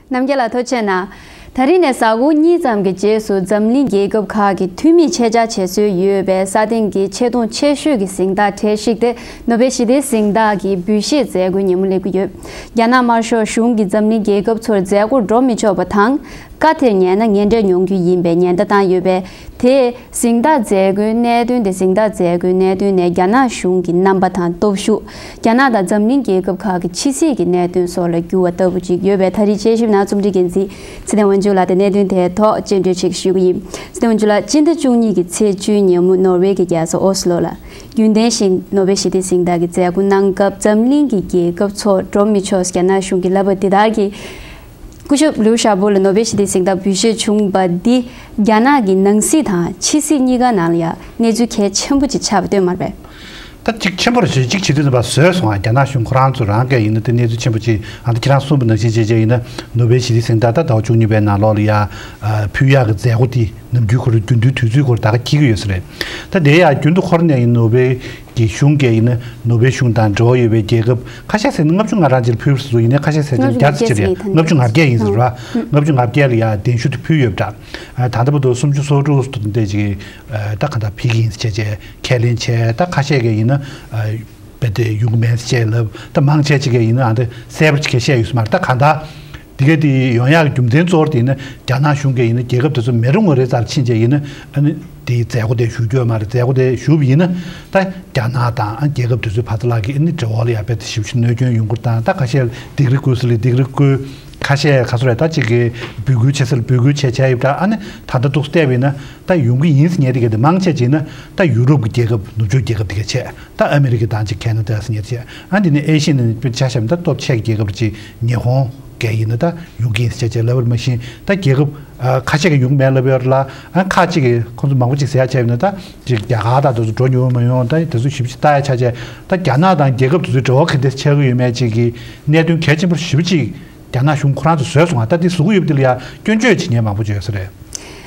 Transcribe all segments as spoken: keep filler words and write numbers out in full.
རྣམ་རྒྱལ་ལགས་ཐུགས་རྗེ་གནང་། ད་རིང་ནས་གཟའ་འཁོར་གཉིས་ཙམ་གྱི་རྗེས་སུ་འཛམ་གླིང་རྒྱལ་ཁབ་ཁག་གི་འཐུས་མིས་ཆེད་བཅར་བྱེད་སྲོལ་ཡོད་པའི་ས་སྟེང་གི་ཆེ་མཐོང་ཆེ་ཤོས་ཀྱི་གཟེངས་རྟགས་གྲལ་བཞི་སྟེ། ནོ་བེལ་ཞི་བདེའི་གཟེངས་རྟགས་ཀྱི་འབུལ་བཞེས་མཛད་སྒོའི་ཉིན་མོ་སླེབས་ཀྱི་ཡོད། རྒྱ་ནག་དམར་ཤོག་གཞུང་གིས་འཛམ་གླིང་རྒྱལ་ཁབ་ཚོར་མཛད་སྒོར་འགྲོ་མི་ཆོག་པ་དང་། བཀའ་དེར་ཉན་ན་ངན་འབྲས་མྱོང་རྒྱུ་ཡིན་པའི་ཉེན་བརྡ་བཏང་ཡོད་པས། དེས་གཟེངས་རྟགས་མཛད་སྒོའི་གནད་དོན་དེ་གཟེངས་རྟགས་མཛད་སྒོའི་གནད་དོན་ནས་རྒྱ་ནག་གཞུང་གི་རྣམ་པ་དང་སྟོབས་ཤུགས། རྒྱ་ནག་དང་འཛམ་གླིང་རྒྱལ་ཁབ་ཁག་གི་ཕྱི་སྲིད་ཀྱི་གནད་དོན་སོགས་ལ་འགྱུར་བ་ལྟ་བུ་ཅིག་ཡོད་པས། ད་རེས་དཔྱད་ཞིབ་གནང་རྩོམ་སྒྲིག་འགན་འཛིན་ཚེ་བརྟན་དབང་ཕྱུག་ལགས་དང་གནད་དོན་དེའི་ཐོག་སྤྱན་འབུལ་ཅིག་ཞུ་གི་ཡིན། ཚེ་བརྟན་དབང་ཕྱུག་ལགས། སྤྱི་ཟླ་བཅུ་གཉིས་ཀྱི་ཚེས་བཅུའི་ཉིན་མོ་ནོར་ཝེ་གྱི་རྒྱལ་ས་ཨོ་སི་ལོ་ལ་རྒྱུན་ལྡན་བཞིན་ནོ་བེལ་ཞི་བདེའི་གཟེངས་རྟགས་ཀྱི་མཛད་སྒོ་གནང་སྐབས། འཛམ་གླིང་གི་རྒྱལ་ཁབ་ཚོར་འགྲོ་མི་ཆོག་རྒྱ་ནག་གཞུང་གིས་ལབ་པ་འདི་དག་གིས། སྐུ་ཞབས་ལིའུ་ཞའོ་པོ་ལ་ནོ་བེལ་ཞི་བདེའི་གཟེངས་རྟགས་འབུལ་བཞེས་བྱུང་བ་འདི། རྒྱ་ནག་གི་ནང་སྲིད་དང་ཕྱི་སྲིད་གཉིས་ཀ་ནང་ལ་ཡང་གནས་ཚུལ་གལ་ཆེན་པོ་ཅིག་ཆགས་པ་སྟོན་མ་རེད་པས། ད་གཅིག་ཆེན་པོ་རེད། གཅིག་བྱེད་དུས་ཙམ་པ་བཟོས་སོང་ང་། རྒྱ་ནག་གཞུང་ཁོ་རང་ཚོ་རང་གིས་ཡིན་ན་དེ་གནས་ཚུལ་ཆེན་པོ་ཅིག་ཨ་ནི་ཁྱེད་རང་གསུངས་པ་ནང་བཞིན་བྱས་བྱས་ཡིན་ན། ནོ་བེལ་ཞི་བདེའི་གཟེངས་རྟགས་ད་ཟླ་བ་བཅུ་གཉིས་པའི་ནང་ལོགས་ལ་ཡ་ཕུལ་ཡག་གི་མཛད་སྒོ་དེ་ནམ་རྒྱུན་ཁོ་རང་རྒྱུན་དུ་དུས་ཚོད་ཁོ་རང་ད་ག་འཁེལ་གྱི་ཡོད་ས་རེད། ད་དེ་ཡ་རྒྱུན་དུ་འཁོར་ནས་ཡིན། ནོ་བེལ་གྱི་གཞུང་གིས་ཡིན་ན། ནོ་བེལ་གཞུང་དང་འབྲེལ་བ་ཡོད་པའི་རྒྱལ་ཁབ་ཁ་ཤས་ཟེར་ན་ལྔ་བཅུ་ང་གྲངས་ཅིག་ལ་ཕུལ་བ་སོང་ཡིན་ནའི། ཁ་ཤས་ཟེར་ན་བརྒྱ་ཙམ་ཅིག་རེད། ལྔ་བཅུ་ང་བརྒྱད་ཡིན་ཟེར་བ། ལྔ་བཅུ་ང་བརྒྱད་ལ་ཡ་གདན་ཞུ་དེ་ཕུལ་ཡོད་པ་འདྲ། ད་ལྟ་བར་དུ་སུམ་ཅུ་སོ་དྲུག་དེ་ཅིག་ད་ག་འདྲ་ཕུལ་གྱི་ཡིན་ཟེར་བྱས་བྱས་ཁས་ལེན་བྱས། ད་ཁ་ཤས་ཀྱིས་ཡིན་ན་རྦད་དེ་ཡོང་གི་མེད་ཟེར་བྱས་ལབ། ད་མང་ཆེ་ཅིག་གིས་ཡིན་ན་ཨ་འདི་གསལ་པོ་ཅིག་བཤད་ཡོད་ས་མ་རེད། ད་གང་ལྟར། དེ་ག་དེ་ཡོང་ཡག་གི་རྒྱུ་མཚན་གཙོ་བོ་དེ་ཡིན་ན། རྒྱ་ནག་གཞུང་གིས་ཡིན་ན་རྒྱལ་ཁབ་དེ་ཚོ་མེ་རུ་ངོ་རེ་རྩར་ཕྱིན་བྱས་ཡིན་ན་ཨ་ནི་དེའི་མཛད་སྒོ་དེ་ཞུ་རྒྱུ་ཡོད་མ་རེད། མཛད་སྒོ་དེ་ཞུས་པ་ཡིན་ན། ད་རྒྱ་ནག་དང་ཨ་རྒྱལ་ཁབ་དེ་ཚོའི་བར་དུ་ལ་གི་ཨ་ནི་འབྲེལ་བ་ལ་ཡ་རྦད་དེ་ཞེ་པོ་ཅིག་གནོད་སྐྱོན་ཡོང་གི་རེད། དང་ད་ཁ་ཤས་སྡིགས་ར་བསྐུལ་ས་ལ་སྡིགས་ར་བསྐུལ། ཁ་ཤས་ག་ཚོད་རེད། ད་ཅིག་གིས་འབོད་སྐུལ་བྱེད་ས་ལ་འབོད་སྐུལ་བྱས་བྱས་ཡོད་པ་འདྲ། ཨ་ནི་ད་ལྟ་འདུག་བལྟས་པ་ཡིན་ན་ད་ཡོང་གི་ཡིན་ཟེར་མཁན་དེ་ག་དེ་མང་ཆེ་ཅིག་ན་ད་ཡུ་རོབ་ཀྱི་རྒྱལ་ཁབ། ནུབ་ཕྱོགས་རྒྱལ་ཁབ་དེ་ག་བྱས། ད་ཨ་མེ་རི་ཀ་དང་ཅིག་ཁེ་ན་ཌ་ཟེར་མཁན་བྱས། ཨ་འདི་ནས་ཨེ་ཤི་ཡ་ནས་དཔེ་ཆ་བཞག་ན་ད་སྟོབས་ཆེ་གི་རྒྱལ་ཁབ་ཅིག་ཉི་ཧོང་ག་ཡིན་ན་ད་ཡོང་གི་ཡིན་ཟེར་བྱས་བྱས་ལབ་པ་མ་གཞི། ད་རྒྱལ་ཁབ་ཨ་ཁ་ཤས་ཀྱིས་ཡོང་གི་མེད་ལབ་ཡོད་རེད་ལ། ཨ་ཁག་ཅིག་གིས་ཁོང་ཚོ་མང་པོ་ཅིག་ཟེར་ཡག་བྱས་པ་ཡིན་ན། ད་ཅིག་རྒྱ་གར་དང་དེ་ཚོ་འགྲོ་མྱོང་མ་མྱོང་། ད་དེ་ཚོ་ཞིབ་ཞིབ་ལྟ་ཡག་ཆ་བྱས། ད་རྒྱ་ནག་དང་རྒྱལ་ཁབ་དེ་ཚོའི་འབྲེལ་བ་ག་འདྲ་ཆགས་ཀྱི་ཡོད་མེད་ཅིག་གི་གནད་དོན་གལ་ཆེན་པོ་ཞེ་པོ་ཅིག་རྒྱ་ནག་གཞུང་ཁོ་རང་ཚོས་བཟོས་སོང་ང་། ད་དེ་བཟོ་གི་ཡོད་པ་དེ་ལ་ཡ་སྐྱོན་བརྗོད་བྱེད་མཁན་མང་པོ་ཅིག་ཡོད་ས་རེད།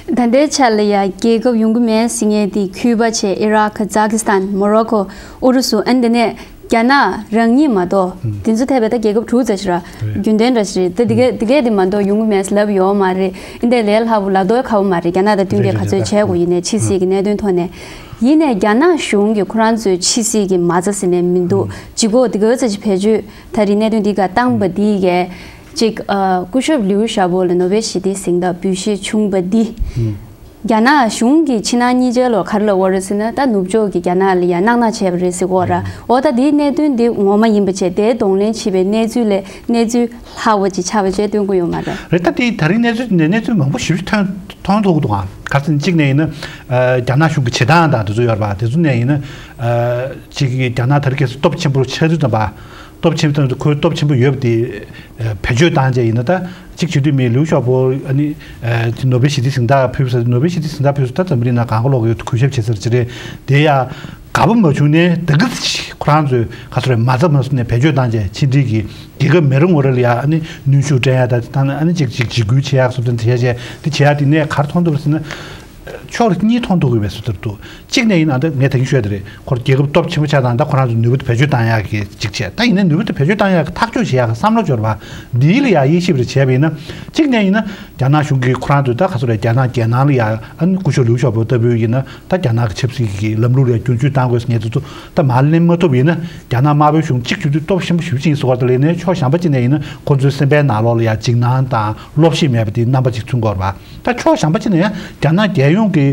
ད་ལྟའི་ཆ་ལ་ཡ་རྒྱལ་ཁབ་ཡོང་གི་མེད་ཟེར་མཁན་དེ་ཁུ་པ་བྱས། ཨི་རག་ཁ་ཛ་ཁི་སི་ཐན། མོ་རོ་ཁོ། ཨུ་རུ་སུ། ཨ་ནི་དེ་ནས་རྒྱ་ནག་རང་ཉིད་མ་གཏོགས། ཨུམ། དེ་ཚོ་ཐེ་བའི་ད་རྒྱལ་ཁབ་དྲུག་ཙམ་ཞིག་ར། རེད། རྒྱུན་ལྡན་འདྲ་ཞིག་རེད། ད་དེ་གས་དེ་གས་དེ་མ་གཏོགས་ཡོང་གི་མེད་ཟེར་ལབ་ཡོད་མ་རེད། ཨ་ནི་དེ་ལས་སླ་པོ་ལབ་དོ་ཁག་པོ་མ་རེད། རྒྱ་ནག་དང་བསྟུན་མཁན་ག་ཚོད་བྱས་དགོས་ཡིན་ནའི་ཕྱི་སྲིད་ཀྱི་གནད་དོན་ཐོག་ནས། ཡིན་ནའི་རྒྱ་ནག་གཞུང་གིས་ཁོ་རང་ཚོའི་ཕྱི་སྲིད་ཀྱི་མ་རྩ་ཟེར་ནའི་མི་འདུག་ཨུམ། ལྗིད་ཁོག་དེ་གས་ཙམ་ཞིག་བེད་སྤྱོད། ད་རེས་གནད་དོན་འདི་ག་བཏང་པ་འདི་གས། གཅིག་ཨ། སྐུ་ཞབས་ལིའུ་ཞའོ་པོ་ལ་ནོ་བེལ་ཞི་བདེའི་གཟེངས་རྟགས་འབུལ་བཞེས་བྱུང་བ་འདི། ཨུམ། རྒྱ་ནག་གཞུང་གིས་ཕྱི་ནང་གཉིས་ཆར་ལ་ག་རེ་ལབ་ཡོད་རེད་ཟེར་ན། ད་ནུབ་ཕྱོགས་ཀྱིས་རྒྱ་ནག་ལ་ཡ་སྣང་བརྙན་བྱས་པ་རེད་ཟེར་གྱི་ཡོད་རེད། ཨུམ། འོ་ད་འདིའི་གནད་དོན་འདི་ངོ་མ་ཡིན་པ་བྱས། དེའི་གདོང་ལེན་བྱེད་པའི་གནས་ཚུལ་ལས་གནས་ཚུལ་ལྷག་པ་ཅིག་ཆགས་པ་བྱས་སྟོན་གྱི་ཡོད་མ་རེད། རེད། ད་དེ་ད་རིང་གནས་ཚུལ་འདི་ནས་གནས་ཚུལ་མང་པོ་ཞེ་པོ་ཅིག་ཐོན་མཐོང་ཐུབ་ཀྱི་འདུག་ཨ། ག་རེ་ཟེར་ན་གཅིག་ནས་ཡིན་ན། ཨ། རྒྱ་ནག་གཞུང་གི་བྱེད་སྟངས་དང་དེ་ཚོ་ཡོད་རེད་པ། དེ་ཚོ་ནས་ཡིན་ན། ཨ། གཅིག་གིས་རྒྱ་ནག་ད་རེས་ཁ་སང་སྟོབས་ཆེན་པོ་ཆགས་དུས་ཙམ་པ། སྟོབས་ཆེན་པོ་ཙམ་དུ་ཁོའི་སྟོབས་ཆེན་པོ་ཡོད་པ་དེ་ཨ་བེད་སྤྱོད་བཏང་བྱས་ཡིན་ན། ད་གཅིག་བྱེད་དུས་མི་ལིའུ་ཞའོ་པོ་ཨ་ནི་ཨ་ནོ་བེལ་ཞི་བདེའི་གཟེངས་རྟགས་ཕུལ་ས། ནོ་བེལ་ཞི་བདེའི་གཟེངས་རྟགས་ཕུལ་ས་ད་འཛམ་བུ་གླིང་ནང་གང་ག་ལོག་གི་གུས་ཞབས་བྱེད་སར་ཅི་རེད། དེ་ཡ་དགའ་པོ་མ་བྱུང་ནས་ད་གི་ཁོ་རང་ཚོས་ག་ཚོད་རེད། མ་རྩ་མ་བཟོ་ནས་བེད་སྤྱོད་བཏང་བྱས་ཕྱི་འབྲེལ་གྱི་རྒྱལ་ཁབ་མེ་རུ་ངོ་རེ་ལ་ཡ་ཨ་ནི་གནོན་ཤུགས་སྤྲད་ཡ། ད་ད་ཨ་ནི་གཅིག་གཅིག་འཇིགས་སྐུལ་བྱེད་ཡག་སོགས་དེ་འདྲ་བྱས་བྱས་དེ་བྱེད་ཡ་དེ་ནས་ག་རེ་མཐོང་འདུག་ཟེར་ན། ཕྱོགས་གཉིས་མཐོང་ཐུབ་ཀྱི་ཡོད་པའི་བཟོ་ལྟར་འདུག་གཅིག་ནས་ཡིན་ན་ད་ངས་ད་གིན་ཤོད་དེ་རེད། ཁོ་རྒྱལ་ཁབ་སྟོབས་ཆེན་པོ་ཆགས་དང་། ད་ཁོ་རང་ཚོ་ནུས་པ་དེ་བེད་སྤྱོད་བཏང་ཡག་གི་གཅིག་བྱས། ད་ཡིན་ནའི་ནུས་པ་དེ་བེད་སྤྱོད་བཏང་ཡག་གི་ཐག་གཅོད་བྱེད་ཡག་གི་བསམ་བློ་འབྱོར་བ་འདིའི་ལ་ཡ་དབྱེ་ཞིབ་རེ་བྱས་པ་ཡིན་ན། གཅིག་ནས་ཡིན་ན་རྒྱ་ནག་གཞུང་གིས་ཁོ་རང་ཚོ་ད་ག་ཚོད་རེད། རྒྱ་ནག་རྒྱལ་ནང་ལ་ཡ་ཨ་ནི་སྐུ་ཞབས་ལིའུ་ཞའོ་པོ་ལྟ་བུ་ཡིན་ན། ད་རྒྱ་ནག་གི་ཆབ་སྲིད་ཀྱི་ལམ་ལུགས་ལ་ཡ་བསྒྱུར་བཅོས་བཏང་དགོས་ཟེར་མཁན་དེ་ཚོ་ད་མར་ལེན་མ་ཐུབ་ཡིན་ན། རྒྱ་ནག་དམར་པོའི་གཞུང་གཅིག་བྱེད་དུས་སྟོབས་ཆེན་པོ་ཞེ་པོ་ཅིག་ཡིན་ཟེར་བ་དེ་ལས་ནས་ཕྱོགས་གཞན་པ་གཅིག་ནས་ཡིན་ན་ཁོ་ཚོའི་སེམས་པའི་ནང་ལོགས་ལ་ཡ་འཇིགས་སྣང་དང་བློ་ཞིག་མེད་པ་དེའི་རྣམ་པ་ཅིག་མཚོན་གྱི་ཡོད་རེད་པ། ད་ཕྱོགས་གཞན་པ་ཅིག་ནས་ཡང་རྒྱ་ནག་རྒྱལ་ཡོངས་ཀྱི་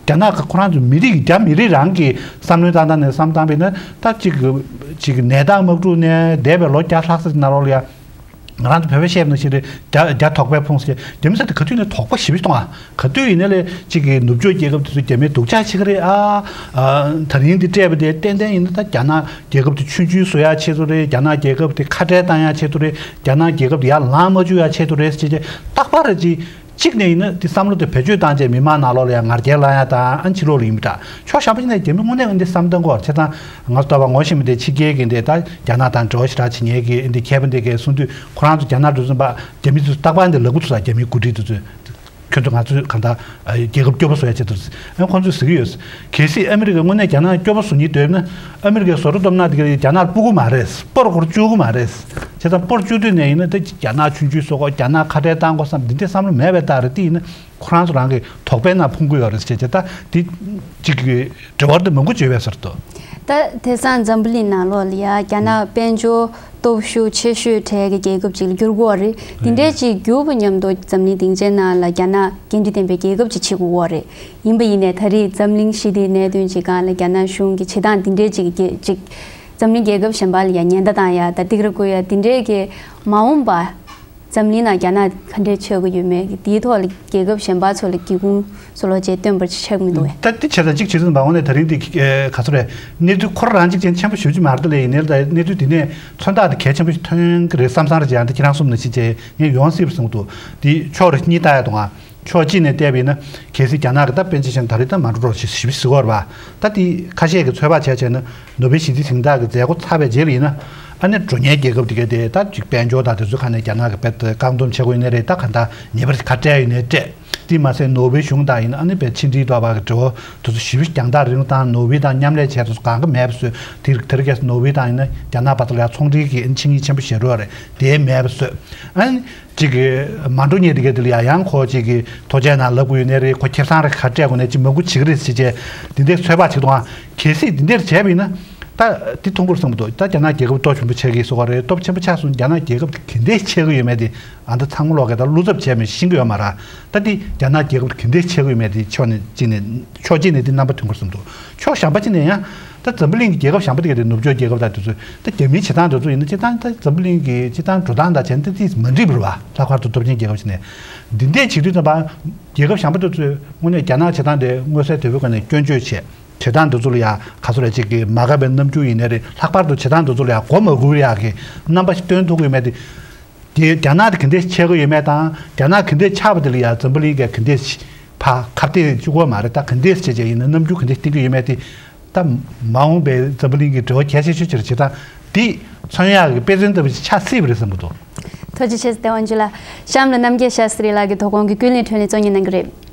རྒྱ་ནག་གི་ཁོ་རང་ཚོ་མི་རིགས་ཀྱི་རྒྱ་མི་རིགས་རང་གི་བསམ་བློའི་སྟངས་སྟངས་ནས་བསམ་བཏང་བས་ན། ད་ཅིག་ཅིག་ནད་རྟགས་མ་བསྒྲུབས་ནས་འདས་པའི་ལོ་བརྒྱ་ལྷག་ཙམ་ནང་ལོགས་ལ་ཡ། ང་རང་ཚོ་བོད་པས་བཤད་པ་ནང་བཞིན་རེད། རྒྱ་རྒྱ་དོགས་པས་ཕོངས་ཟེར། རྒྱ་མི་ཚོ་དེ་ག་དུས་ནས་དོགས་པ་ཞེ་པོ་གཏོང་ཨ། ག་དུས་ཡིན་ན་ལས་ཅིག་གི་ནུབ་ཕྱོགས་རྒྱལ་ཁབ་དེ་ཚོ་རྒྱ་མིས་སྡུག་ཅག་བྱེད་ཀྱི་རེད་ཨ། ཨ། ད་རིང་འདི་སྤྲད་པ་དེ་ཏན་ཏན་ཡིན་ན་ད་རྒྱ་ནག་རྒྱལ་ཁབ་དེ་ཆུང་ཆུང་བཟོ་ཡག་ཆེད་དུ་རེད། རྒྱ་ནག་རྒྱལ་ཁབ་དེ་ཁ་བྲལ་བཏང་ཡག་ཆེད་དུ་རེད། རྒྱ་ནག་རྒྱལ་ཁབ་དེ་ཡར་ལངས་མ་བཅུག་ཡག་ཆེད་དུ་རེད་ཟེར་བྱས། རྟག་པར་ཅིག་གཅིག་ནས་ཡིན་ན་དེ་བསམ་བློ་དེ་བེད་སྤྱོད་བཏང་བྱས་མི་མང་ནང་ལོགས་ལ་ཡང་ང་རྒྱལ་ལངས་ཡ་དང་། ཨ་ནི་ཕྱི་ལོགས་ལ་ཡིན་པ་འདྲ། ཕྱོགས་གཞན་པ་ཅིག་ནས་རྒྱ་མི་དངོས་གནས་ཨ་འདི་བསམ་སྟངས་སྐོར་བྱས་ཙང་། ང་ཚོ་ལྟ་བ་ངོ་ཤེས་མི་དེ་ཕྱི་རྒྱལ་གྱི་འདི་ད་རྒྱ་ནག་དང་འབྲེལ་བ་ཞེ་དྲག་བྱེད་མཁན་གྱི་འདི་མཁས་པ་འདི་གས་གསུང་དུས། ཁོ་རང་ཚོ་རྒྱ་ནག་འགྲོ་ཙམ་པ་རྒྱ་མི་ཚོ་རྟག་པར་འདི་ལབ་ཀྱི་འདུག་ས། རྒྱ་མིའི་འགོ་ཁྲིད་དེ་ཚོས། ཁྱོད་ཚོ་ང་ཚོའི་གང་ལྟར་རྒྱལ་ཁབ་སྐྱོ་པོ་བཟོ་ཡ་ཆེད་དུ། ཨ་ཁོང་ཚོས་ཟེར་གྱི་ཡོད། གལ་སྲིད་ཨ་མི་རི་ཀས་དངོས་གནས་རྒྱ་ནག་སྐྱོ་པོ་བཟོ་སྙིང་འདོད་ན། ཨ་མི་རི་ཀས་བཟོ་གྲྭ་བཏོན་ན་དེ་ག་རྒྱ་ནག་སྤུ་གུ་མ་རེད། སྤོར་སྐོར་བཅུག་གི་མ་རེད། བྱས་ཙང་སྤོར་བཅུག་དུས་ནས་ཡིན་ན་དེ་རྒྱ་ནག་ཆུང་ཆུང་བཟོ་དགོས། རྒྱ་ནག་ཁ་བྲལ་བཏང་དགོས་བསམ་འདི་འདྲའི་བསམ་བློ་མེད་པའི་རྟགས་རེད། དེ་ཡིན་ན་ཁོ་རང་ཚོ་རང་གི་དོགས་པའི་ནང་ཕུང་གི་ཡོད་རེད་ཟེར་བྱས། ད་དེ་གཅིག་གི་འབྲེལ་བ་དེ་མང་པོ་བརྗོད་པའི་ཟེར་ཏོ། ད་དེང་སང་འཛམ་བུ་གླིང་ནང་ལོགས་ལ་ཡ་རྒྱ་ནག་དཔལ་འབྱོར་སྟོབས་ཤུགས་ཆེ་ཤོས་གྲས་ཀྱི་རྒྱལ་ཁབ་ཅིག་ལ་འགྱུར་གྱི་ཡོད་རེད། དེ་འདྲའི་ཅིག་འགྱུར་བ་མཉམ་དུ་འཛམ་གླིང་སྡིངས་ཆའི་ནང་ལ་རྒྱ་ནག་འགན་འཁྲི་ལྡན་པའི་རྒྱལ་ཁབ་ཅིག་བྱེད་དགོས་ཀྱི་ཡོད་རེད། ཡིན་པ་ཡིན་ནའི་ད་རེས་འཛམ་གླིང་ཞི་བདེའི་གནད་དོན་གྱི་སྒང་ལ་རྒྱ་ནག་གཞུང་གི་བྱེད་སྟངས་འདི་འདྲའི་ཅིག་གི་ཅིག་འཛམ་གླིང་རྒྱལ་ཁབ་གཞན་པ་ལ་ཡ་ཉེན་བརྡ་བཏང་ཡ་དང་སྡིགས་ར་བསྐུལ་ཡ་འདི་འདྲའི་གི་མ་འོངས་པ་འཛམ་གླིང་ནང་རྒྱ་ནག་ག་འདྲས་ཆགས་ཀྱི་ཡོད་མེད་ཀྱི་དེའི་ཐོག་ལ་རྒྱལ་ཁབ་གཞན་པ་ཚོ་ལ་སྒེའུ་ཁུང་བཟོ་ལོག་བྱས་སྟོན་པ་ཆགས་མི་འདུག་གས། ད་དེ་བྱས་ཙང་གཅིག་བྱས་ཙང་མ་འོངས་ནས་ད་རིང་འདི་ག་ཚོད་རེད། གནས་ཚུལ་ཁོ་རང་རང་གཅིག་ཅན་ཆེན་པོ་ཞེ་པོ་ཅིག་མ་རེད་ད། ལས་ཡིན་ནའི་ད་གནས་ཚུལ་འདི་ནས་མཚོན་རྟགས་དེ་གལ་ཆེན་པོ་ཞིག་ཐོན་གྱི་རེད་བསམ་བསམ་རེད་བྱས། ཡང་ད་ཁྱེད་རང་གསུངས་ནང་བཞིན་བྱས་ངས་ཡོང་སྲིད་པར་བསམ་གྱི་འདུག་དེ་ཕྱོགས་རེ་གཉིས་ལྟ་ཡ་འདུག་ང་། ཕྱོགས་གཅིག་ནས་བལྟས་པ་ཡིན་ན་གལ་སྲིད་རྒྱ་ནག་གི་ད་དཔེ་ཆ་བཞག་ན་ད་རེས་ད་མ་འགྲོ་རོགས་ཞེས་ཞེ་པོ་ཟེར་གྱི་ཡོད་རེད་པ། ད་དེ་ཁ་ཤས་ཀྱིས་ཚོད་དཔག་བྱས་བྱས་ན་ནོ་བེལ་ཞི་བདེའི་གཟེངས་རྟགས་ཀྱི་མཛད་སྒོ་ཚར་བའི་རྗེས་ལ་ཡིན་ན། ཨ་ནི་འགྲོ་མཁན་རྒྱལ་ཁབ་དེ་གའི་དེ་ད་ཅིག་དཔལ་འབྱོར་དང་དེ་ཚོའི་ཁ་ནས་རྒྱ་ནག་གིས་རྦད་དེ་བཀག་སྡོམ་བྱེད་དགོས་ཡིན་ནའི་རེད། ད་ག་འདྲ་ཉེས་པ་ག་སྤྲད་ཡིན་ནའི་སྤྲད། དེ་མ་ཟད་ནོར་ཝེ་གཞུང་དང་ཡིན་ན་ཨ་ནི་རྦད་ཕྱི་འབྲེལ་འགྲོ་བ་གི་འབྲེལ་བ་དེ་ཚོ་ཞེ་པོ་རྒྱང་ཐག་རིང་དང་། ནོར་ཝེ་དང་མཉམ་ལས་བྱས་དེ་ཚོ་གང་ག་མེད་པ་བཟོས། དེ་དེ་རིང་ཁ་སང་ནོར་ཝེ་དང་ཡིན་ན་རྒྱ་ནག་བར་དུ་ལ་ཡ་ཚོང་འབྲེལ་གྱི་ཨ་ནི་ཆིངས་ཡིག་ཆེན་པོ་བཞག་ཡོད་རེད། དེ་མེད་པ་བཟོས། ཨ་ནི་ཅིག་གི་མ་འགྲོ་མཁན་དེ་གའི་དེ་ལ་ཡ་ཡང་ཁོ་ཅིག་གི་ཐོ་ཆས་ནང་ལབ་དགོས་ཡོད་ནའི་རེད། ཁོ་ཁེ་བཟང་རེ་ག་སྤྲད་དགོས་ནའི་ཅིག་མང་པོ་བྱེད་ཀྱི་རེད་ཟེར་བྱས་དེ་འདྲའི་ཚོད་དཔག་བྱེད་དུས་ཨང་། གལ་སྲིད་དེ་འདྲར་བྱས་པ་ཡིན་ན་ད་དེ་མཐོང་གི་རེད་བསམ་གྱི་འདུག་ད་རྒྱ་ནག་རྒྱལ་ཁབ་སྟོབས་ཆེན་པོ་ཆགས་ཀྱི་བཟོ་ག་རེད། སྟོབས་ཆེན་པོ་ཆགས་སོང་། རྒྱ་ནག་རྒྱལ་ཁབ་དེ་ག་འདྲས་ཆགས་ཀྱི་ཡོད་མེད་དེ་ཨ་ད་ཚང་མ་ལོག་གི་ད་བློ་འཚབ་བྱས་མེད་ཤེས་ཀྱི་ཡོད་མ་རེད། ད་དེ་རྒྱ་ནག་རྒྱལ་ཁབ་དེ་ག་འདྲས་ཆགས་ཀྱི་ཡོད་མེད་དེ་ཕྱོགས་ནས་གཅིག་ནས་ཕྱོགས་གཅིག་ནས་དེ་རྣམ་པ་ཐོན་གྱི་རེད་བསམ་གྱི་འདུག་ཕྱོགས་གཞན་པ་གཅིག་ནས་ཡང་ད་འཛམ་བུ་གླིང་གི་རྒྱལ་ཁབ་གཞན་པ་དེ་ག་དེ་ནུབ་ཕྱོགས་རྒྱལ་ཁབ་དང་དེ་ཚོས་ད་རྒྱ་མིའི་བྱེད་སྟངས་དེ་ཚོ་ཡིན་ན་སྤྱིར་བཏང་ད་འཛམ་བུ་གླིང་གི་སྤྱིར་བཏང་འགྲོ་སྟངས་དང་བྱས་ན་ད་དེ་མ་འགྲིག་པ་རེད་པ། ལྷག་པར་དུ་སྟོབས་ཆེན་རྒྱལ་ཁབ་ཅིག་ནས་འདི་འདྲས་བྱེད་དུས་ཙམ་པ་རྒྱལ་ཁབ་གཞན་པ་དེ་ཚོས་དངོས་གནས་རྒྱ་ནག་བྱེད་སྟངས་དེ་མངོན་གསལ་དོད་པོའི་སྒོ་ནས་སྐྱོན་བརྗོད་བྱས། བྱེད་སྟངས་འདི་ཚོ་ལ་ཡང་ག་ཚོད་རེ་ཅིག་གི་མ་དགའ་བའི་རྣམ་འགྱུར་ཡིན་ནའི་རེད། ལྷག་པར་དུ་བྱེད་སྟངས་འདི་ཚོ་ལ་ཡང་མགོ་མ་སྒུར་ཡག་གི་རྣམ་པ་ཞིག་སྟོན་ཐུབ་ཀྱི་ཡོད་མེད་དེ། དེ་རྒྱ་ནག་དེ་ག་འདྲས་ཆགས་ཀྱི་ཡོད་མེད་དང་། རྒྱ་ནག་ག་འདྲས་ཆགས་པ་དེ་ལ་ཡང་འཛམ་བུ་གླིང་གིས་ག་འདྲས་ཕར་ཁ་གཏད་གཅོག་གི་མ་རེད། ད་ག་འདྲས་བྱས་བྱས་ཡིན་ན་རྣམ་འགྱུར་ག་འདྲས་སྟོན་གྱི་ཡོད་མེད་དེ། ད་མ་འོངས་པའི་འཛམ་བུ་གླིང་གི་འབྲེལ་བ་གལ་ཆེ་ཤོས་ཅིག་རེད། བྱེད་སྟངས་འདི་མཚོན་ཡག་གི་དཔེ་མཚོན་ལྟ་བུ་ཞིག་ཆགས་སྲིད་པ་རེད་བསམ་གྱི་འདུག་ཐུགས་རྗེ་ཆེ་ཟེར་ཏེ་དབང་ཕྱུག་ལགས། གཤམ་ལ་རྣམ་རྒྱལ་ཤཱསྟྲི་ལགས་ཀྱིས་དོ་དགོང་གི་ཀུན་གླེང་འཕྲིན་ལས་གཙོ་གཉེར་གནང་གི་རེད།